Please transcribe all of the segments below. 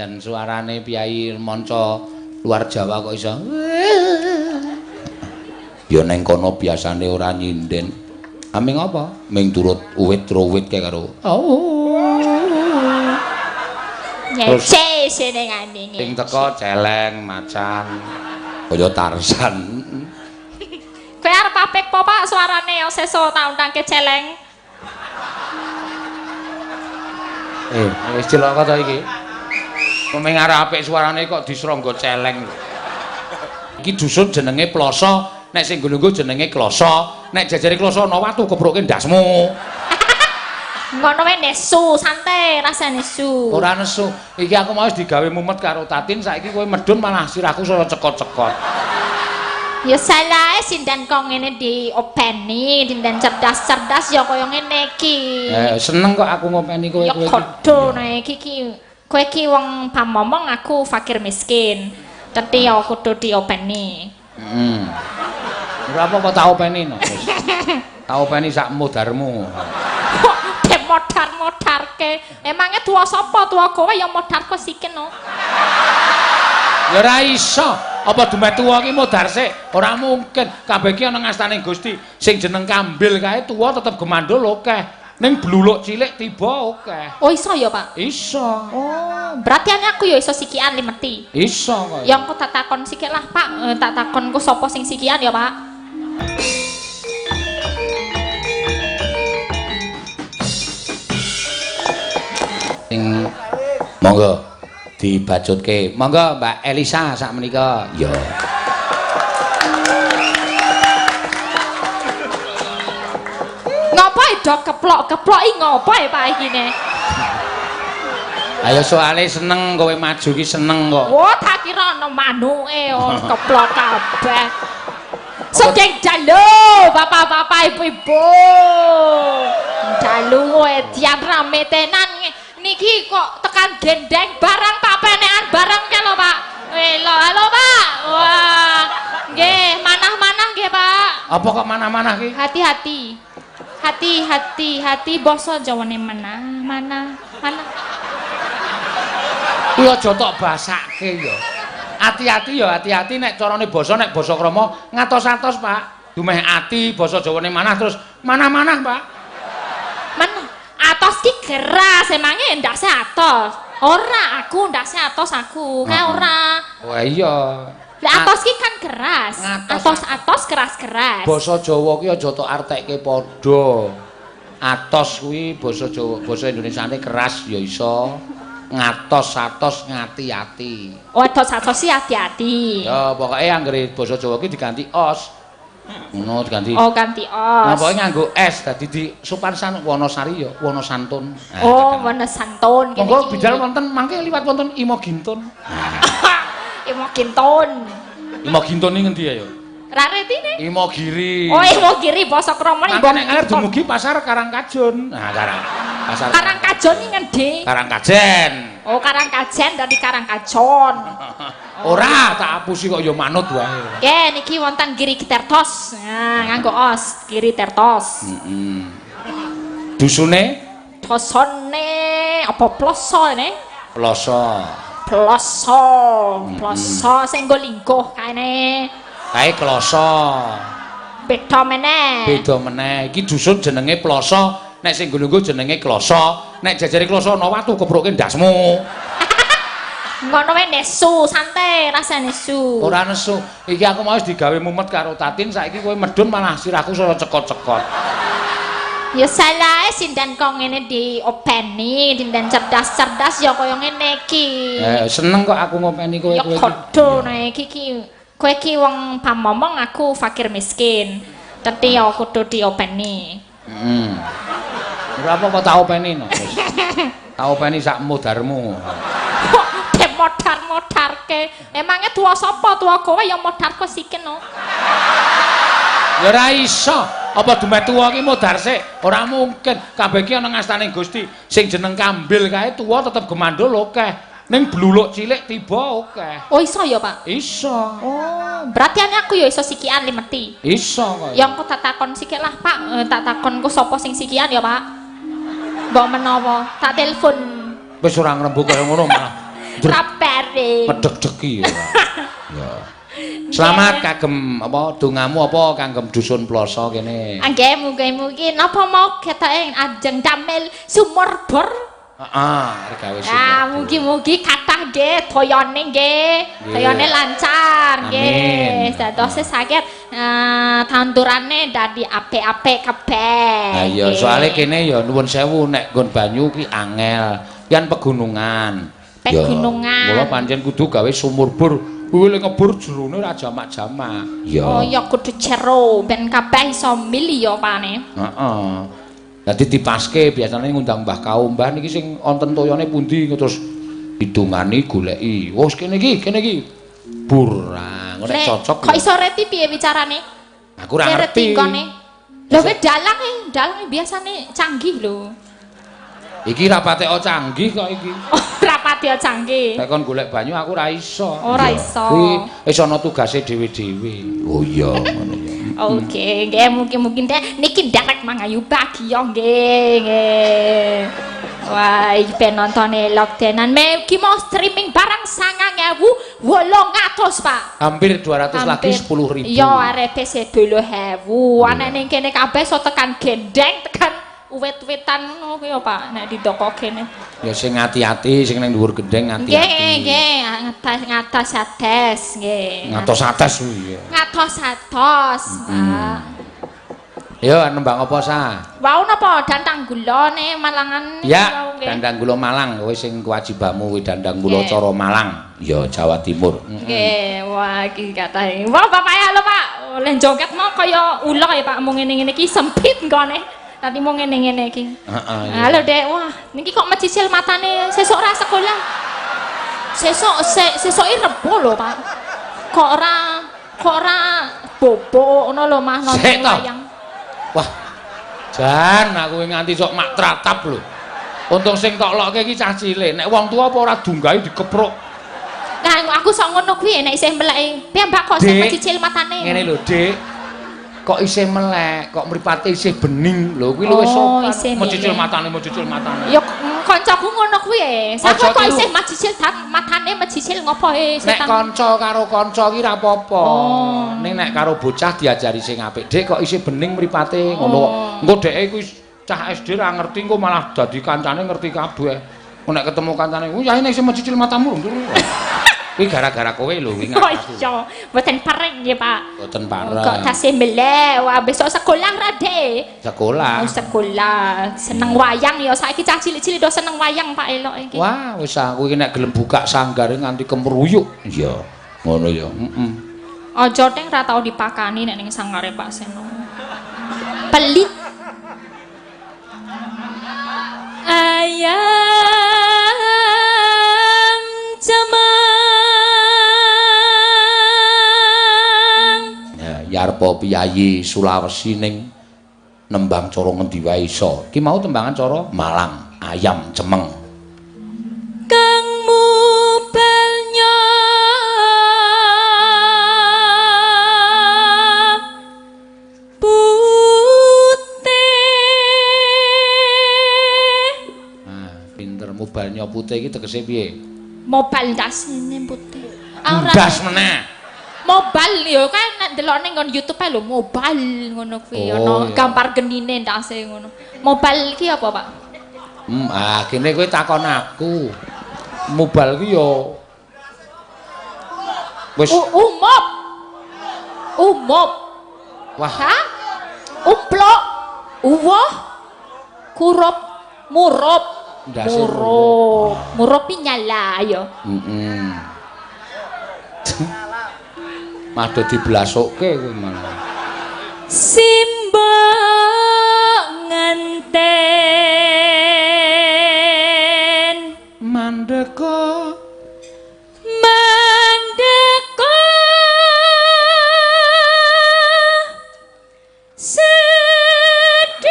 Dan suarane piyai manca luar Jawa kok iso. Ya neng kono biasane ora nyinden. Aming apa? Ming turut uwit-ruwit kae karo. Oh. Ngece senengane. Sing teko celeng, macan, kaya Tarsan. Kowe arep apik po Pak suarane ya sesuk tak undangke celeng. Wis cilaka to iki. Meng arep apik suarane kok disrangga celeng. Iki dusun jenenge Ploso, nek sing nggo jenenge Kloso, nek jajare Kloso ana watu kepruke ndasmu. Ngono wae nesu, santai rasa nesu. Ora nesu. Iki aku mau wis digawe mumet karo Tatin, saiki kowe medhun malah sirahku saya cekot-cekot. Ya salahe sindan kok ngene diopeni, dindan cerdas-cerdas ya kaya ngene iki. Seneng kok aku ngopeni kowe Ya kowe iki. kodho nek iki ki kowe iki wong pamomong, aku fakir miskin. Dadi ya kudu diopeni. Heeh. Ora apa kok tak openi no. Wis. Tak openi sak modarmu. Kok modar-modarke. Emange tuwa sapa? Tuwa kowe ya modar kok siken no. Ya ora iso. Apa dumeh tuwa ki modar sik? Ora mungkin. Kabeh ki ana ngastane Gusti. Sing jeneng kambil kae tuwa tetep gemandul akeh. Ning bluluk cilik tiba akeh. Oh iso ya, Pak? Iso. Oh, berarti aku ya iso sikian limeti. Iso kok. Ya engko tak takon sikik lah, Pak. Tak takon ku sapa sing sikian ya, Pak? Sing monggo dibacutke. Monggo Mbak Elisa sak menika. Ya. Ngopo do keplok-keplok iki ngopo ya Pak iki ne? Ayo soale seneng kowe maju ki seneng kok. Oh, tak kira ana manuke oh keplok kabeh. Sugeng dalu bapak-bapak ibu-ibu. Dalu edian rame tenan niki kok tekan gendeng barang Pak penekan barang ke lho Pak. Lho, halo Pak. Wah. Nggih, manah-manah nggih Pak. Apa kok manah-manah ki? Hati-hati. Hati-hati, hati basa Jawane manah, manah, manah. Kuwi aja tok basake ya. Ati-ati ya, ati-ati nek carane basa nek basa krama ngatos-atos, Pak. Dumeh ati basa Jawane manah terus manah-manah, Pak. Manah. Atos ki keras emange ndase atos. Ora, aku ndase atos aku. Kae ora. Wah iya. Lah atos ki kan keras. Atos-atos keras-keras. Basa Jawa ki aja tok artekke padha. Atos kuwi basa Jawa, basa Indonesiane keras ya iso. Ngatos-atos ngati-ati. Oh, atos-atos sih ati-ati. Ya pokoke anggere basa Jawa ki diganti os. Ngono diganti. Oh, ganti os. Nah, pokoke nganggo S dadi di sopan san Wonosari ya, Wonosantun. Nah, oh, Wonosantun kene. Monggo bidal wonten mangke liwat wonten Imogintun. Imogintun. Imogintun iki ngendi ya? Raretine? Imogiri. Oh, Imogiri basa krama iki. Nek arep dumugi pasar Karangkajun. Nah, Karang pasar Karangkajun iki ngendi? Karangkajen. Oh, Karangkajen dadi Karangkajon. Ora, tak apusi kok ya manut wae. Nggih, niki wonten Giri Tertos. Nah, nganggo os, Giri Tertos. Heeh. Dusune? Dosone apa ploso ne? Ploso. Ploso, ploso sing nggo lingguh kaene. Kae kloso. Beda meneh. Beda meneh. Iki dusun jenenge Ploso, nek sing nggo jenenge Kloso, nek jajare Kloso ana watu kepruke ndasmu. Ngono wae nesu, santai rasa nesu. Ora nesu. Iki aku mau wis digawe mumet karo Tatin, saiki kowe medhun malah sirahku saya cekot-cekot. Ya salahe sindan kok ngene diopeni, dindan cerdas-cerdas ya kaya ngene iki. Seneng kok aku ngopeni kowe Ya kowe iki. kodho nek iki ki kowe iki wong pamomong, aku fakir miskin. Dadi ya kudu diopeni. Heeh. Ora apa kok tak openi no. Wis. Tak openi sak modarmu. Kok modar-modarke. Emange tuwa sapa? Tuwa kowe ya modar kok siken no. Ya ora iso. Apa dumeh tuwa ki modar sik? Ora mungkin. Kabeh ki ana ngastane Gusti. Sing jeneng kambil kae tuwa tetep gemandul akeh. Ning bluluk cilik tiba akeh. Oh iso ya, Pak? Iso. Oh, berarti aku ya iso sikian limeti. Iso kok. Ya engko tak takon sikik lah, Pak. Tak takon ku sapa sing sikian ya, Pak? Mbok menawa tak telepon. Wis ora ngrembug kaya ngono malah. Ra bareng. Medhek-dheki ora. Ya. Selamat kagem apa dongamu apa kagem dusun Ploso kene. Nggih, mugi-mugi napa mau ketoke ajeng damel sumur bor. Heeh, gawe sumur. Ah, mugi-mugi kathah nggih toyone nggih. Toyone lancar nggih. Dadose saged tanturane dadi apik-apik kabeh. Ha iya, soalé kene ya nuwun sewu nek nggon banyu ki angel, yen pegunungan. Pegunungan. Mula pancen kudu gawe sumur bor. Kuwi lek ngebur jerone ora jamak-jamak. Iya. Oh ya kudu jero ben kabeh iso milih ya pane. Heeh. Dadi dipaske biasane ngundang Mbah Kaum, Mbah niki sing wonten toyone pundi terus hidungani goleki. Wes kene iki, kene iki. Bur. Ngono nek cocok. Kok iso reti piye wicarane? Aku ora ngerti. Lha kowe dalange, dalange biasane canggih lho. Iki ra patek canggih kok iki. Ora pati canggih. Nek kon golek banyu aku ora iso. Ora iso. Kuwi wis ana tugase dhewe-dhewe. Oh iya ngono ya. Oke, nggih mugi-mugi niki nderek mangayu bagya nggih nggih. Wah, iki penonton elok tenan. Iki mau streaming barang 9.800, Pak. Hampir 200 lagi 10.000. Iya, arepe 10.000. Ana ning kene kabeh so tekan gendeng, tekan uwit-witan ngono kuwi ya, Pak, nek didoko kene. Ya sing ati-ati, sing ning dhuwur gendeng ati-ati. Nggih, nggih, ngatos ates nggih. Ngatos ates kuwi ya. Ngatos atos, Pak. Yo nembang apa sa? Wau napa dandang gula ne Malangan? Ya, dandang gula Malang kowe sing kewajibanmu kuwi dandang gula cara Malang. Ya Jawa Timur. Nggih, wah iki katahe. Wah, bapak ya lho, Pak. Oleh joget mau kaya ula ya, Pak, mung ngene-ngene iki sempit nggone. Tadi mau ngene-ngene iki. Heeh. Halo, Dek. Wah, niki kok mecicil matane sesuk ora sekolah. Sesuk sesuke rebo lho, Pak. Kok ora bobo ngono lho, Mas, nonton wayang. Wah. Jan aku nganti sok mak tratap lho. Untung sing tok lokke iki cah cilik. Nek wong tuwa apa ora dunggahi dikepruk. Nah, aku sok ngono kuwi nek isih meleke. Piye Mbak kok isih mecicil matane? Ngene lho, Dik. Kok isih melek, kok mripate isih bening lho, kuwi luwih sopan. Mecicil matane, mecicil matane. Ya kancaku ngono kuwi e. Sapa kok isih mecicil matane mecicil ngopo e setan. Nek kanca karo kanca ki ra apa-apa. Ning nek karo bocah diajari sing apik, Dik kok isih bening mripate ngono. Engko dheke kuwi cah SD ra ngerti engko malah dadi kancane ngerti kabeh. Engko nek ketemu kancane, "Oh, yae nek isih mecicil matamu lho." Kuwi gara-gara kowe lho wingi. Oh iya, mboten pareng nggih, Pak. Mboten pareng. Kok tasih melek, wah besok sekolah ra, Dek? Sekolah. Oh, sekolah. Seneng wayang ya saiki cah cilik-cilik do seneng wayang Pak elok iki. Wah, wis aku iki nek gelem buka sanggare nganti kemruyuk. Iya, ngono ya. Heeh. Aja teng ra tau dipakani nek ning sanggare Pak Seno. Pelit. Ayam cemeng. Yarpa piyayi Sulawesi ning nembang cara ngendi wae iso. Ki mau tembangan cara Malang, ayam cemeng. Kang mubelnya putih. Ah, pinter mubalnya putih iki tegese piye? Mobal ndasine putih. Ndas meneh. Mobile ya kan nek delok ning nggon YouTube ae lho mobile ngono kuwi ana gambar genine ndase ngono. Mobile iki apa, Pak? Kene kowe takon aku. Mobile ki ya wis umop. Umop. Wah. Ha? Umplok. Uwoh. Kurup, murup. Murup. Murup nyala ya. Heeh. Malah diblasokke kuwi malah. Simbok ngenten mandeka mandeka sedih.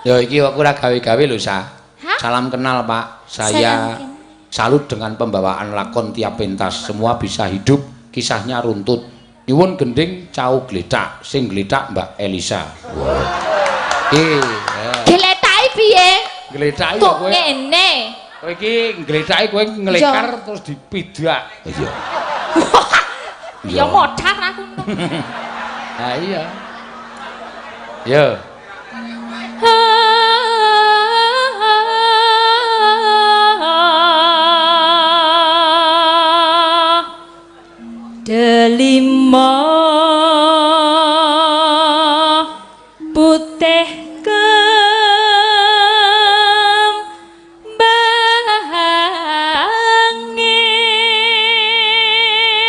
Ya iki aku ora gawe-gawe lho, Sa. Salam kenal, Pak. Saya salut dengan pembawaan lakon tiap pentas. Semua bisa hidup, kisahnya runtut. Nyuwun gending cau gletak, sing gletak Mbak Elisa. Wah. Gletake piye? Gletake ya Kok kowe. ngene? Kowe iki gletake kowe nglekar terus dipidak. Iya. Ya modar aku. Ha iya. Yo. Delima putih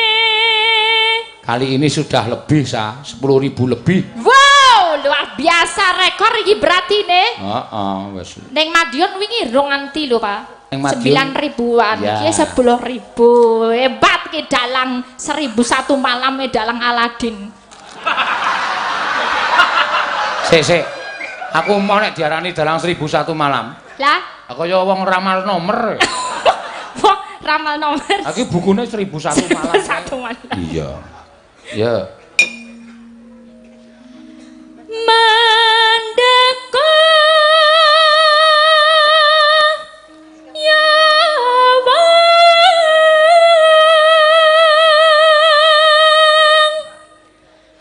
kembange. Kali ini sudah lebih sa, 10.000 lebih. Wow, luar biasa rekor iki berarti nih. Heeh, wis. Ning Madiun wingi rong nganti lho, Pak. Ning Madiun? 9 ribuan, Ya. iki 10.000. Hebat ki dalang 1001 malam e dalang Aladin. Sik, sik. Aku mau nek diarani dalang 1001 malam. Lah, Kaya wong ramal nomor. wah, ramal nomor. Aku bukune 1001 malam. 1001 malam. Iya. Ya. Mandeka ya wang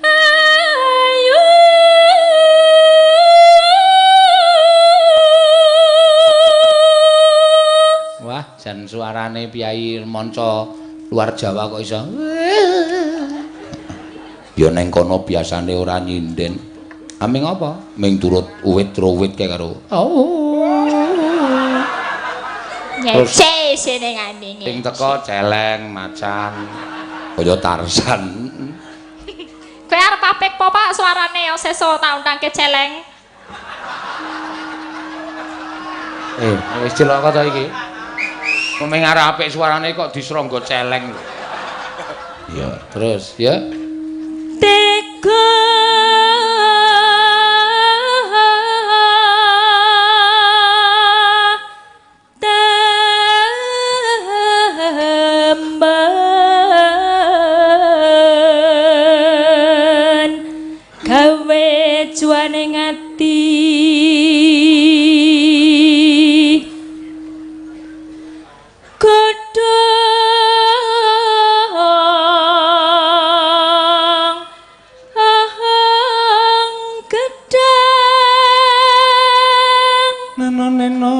ayu. Wah, jan suarane piyai manca luar Jawa kok iso. Ya neng kono biasane ora nyinden. Aming apa? Ming turut uwit-ruwit kae karo. Oh. Ngece senengane. Sing teko celeng, macan, kaya Tarzan. Kowe arep apik po, Pak, suarane ya sesuk tak undangke celeng. Wis cilaka to iki. Mung arep apik suarane kok disrangga celeng. Iya, terus ya. Tega temen gawe juane ngati godhong ahang gedang Neno neno.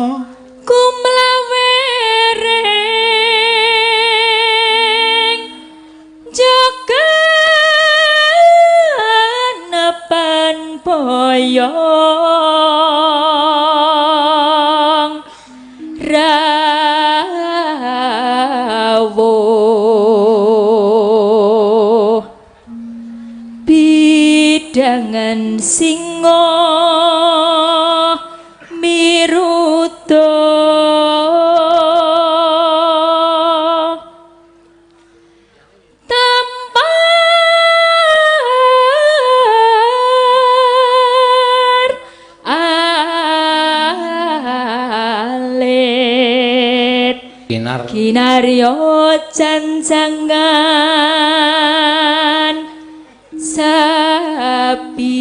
Kumlawering jaga nepan boyong rawuh bidangan singa miruda tampar alit Kinar. Kinaryo cancangan sapi.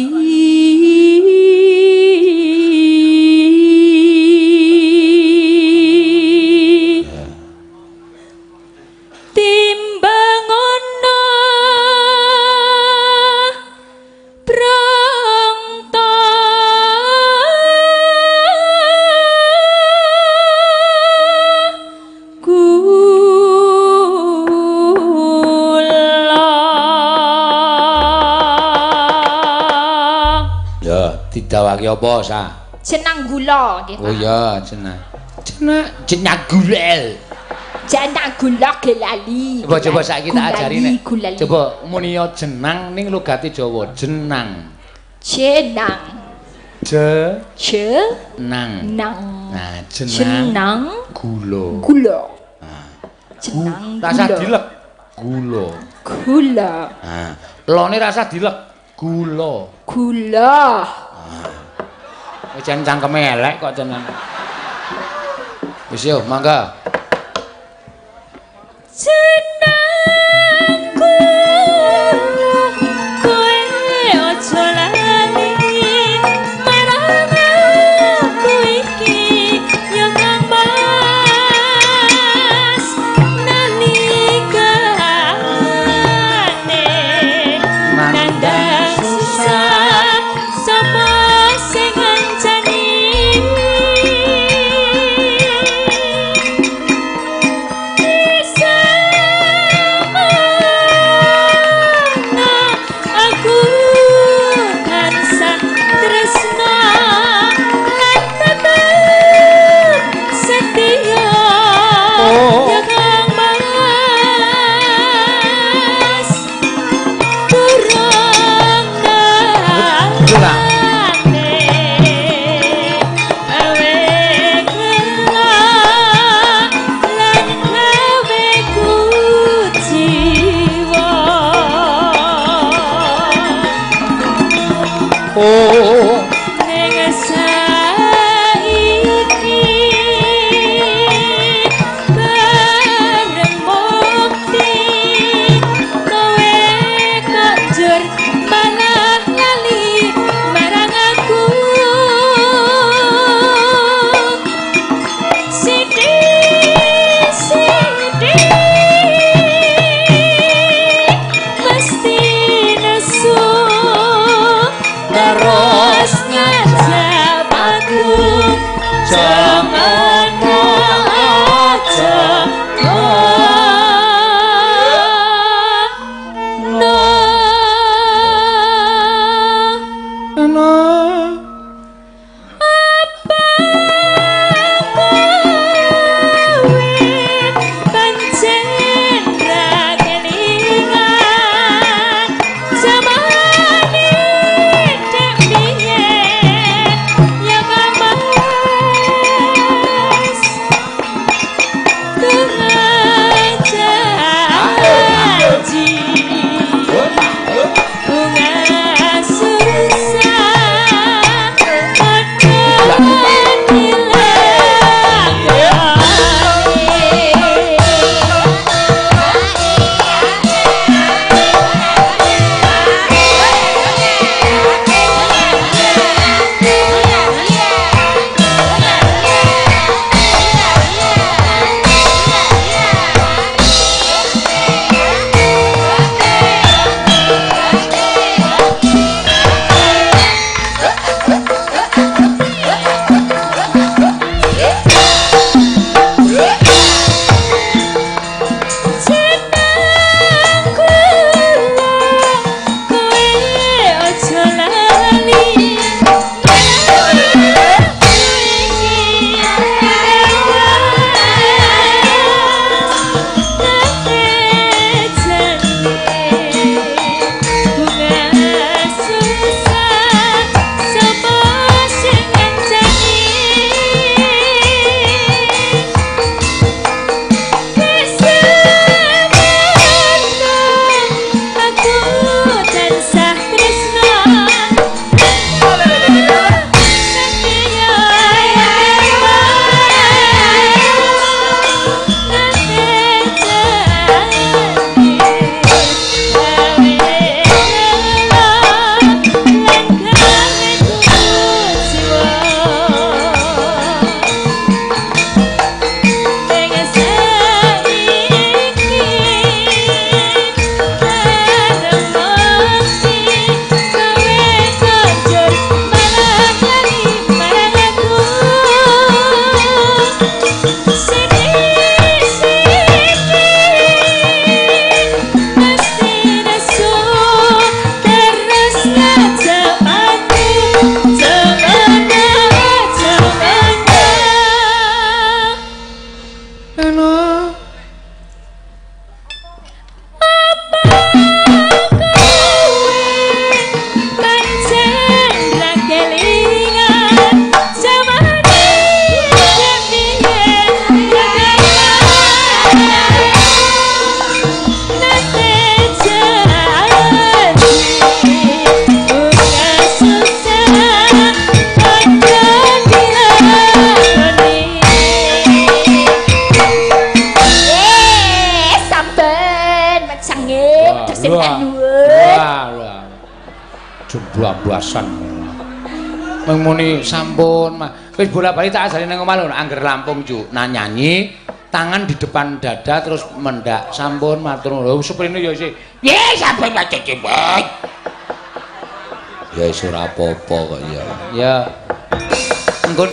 Timbang ana prangta gula. Ya, didawake apa, Sa? Jenang gula nggih, Oh Pak. iya, jenang. Jenang jenang gulel. Jenang gula gelali. Coba coba saiki tak ajari nek. Gulali. Coba muni jenang ning logate Jawa, jenang. Jenang. Je Jenang. nang. Nah, jenang Jenang gula. gula. Jenang Rasa gula. dilek gula. Gula. Nah, lone rasa dilek gula. Gula. Wis jan cangkeme elek kok jeneng. Wis yo, mangga. Jenengku kowe aja lali marang aku iki ya Kang Mas nalikane nandhang susah sapa sing ngancani. sing Wah. dhuwur. Wah, wah. Jembablasan. Mung muni sampun, Mas. Wis bola-bali tak ajari nang omah lho, angger rampung juk nah nyanyi, tangan di depan dada terus mendak, sampun matur nuwun. Suprene ya isih. Ye, sampun Mas Cecebek. Ya wis ora apa-apa kok ya. Ya. Engko